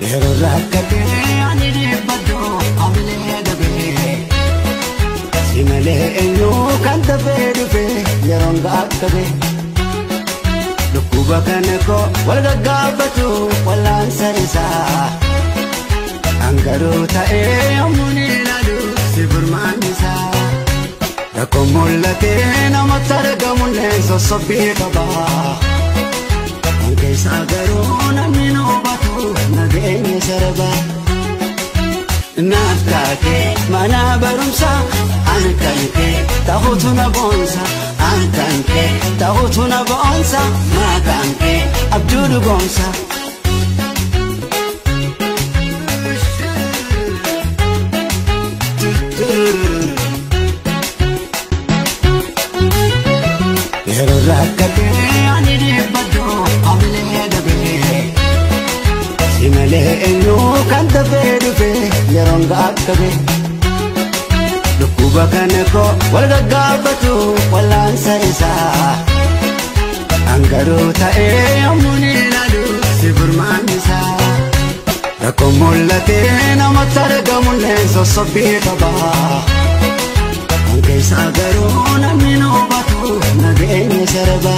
Yeroo rakkatee ani dhiibbadhu hamilee dabee, si malee eenyu kan dafee dhufe yeroon gaakkabe. Dhukkuba kana koo wal gaggaafatu wallaansa isaa. Angaruu ta'ee yommuu ni ilaalu si furmaan isaa. Rakkoon mul'atee namatti argamullee sossobbii qaba. Kan keessaa garuu namni nu hubatu nageenya sarba. Naaf taatee mana barumsaa, ani kan kee ta'utu na boonsa. Ani kan kee ta'utu na boonsa, maqaan kee abjuu dhugoomsa. Yeroo rakkatee ani dhiibbadhu hamilee dabee, si malee eenyu kan dafee dhufe yeroon gaakkabe. Dhukkuba kana koo wal gaggaafatu wallaansa isaa. Angaruu ta'ee yommuu ni ilaalu si furmaan isaa. Rakkoon mul'atee namatti argamullee sossobbii qaba. Kan keessaa garuu namni nu hubatu nageenya sarba.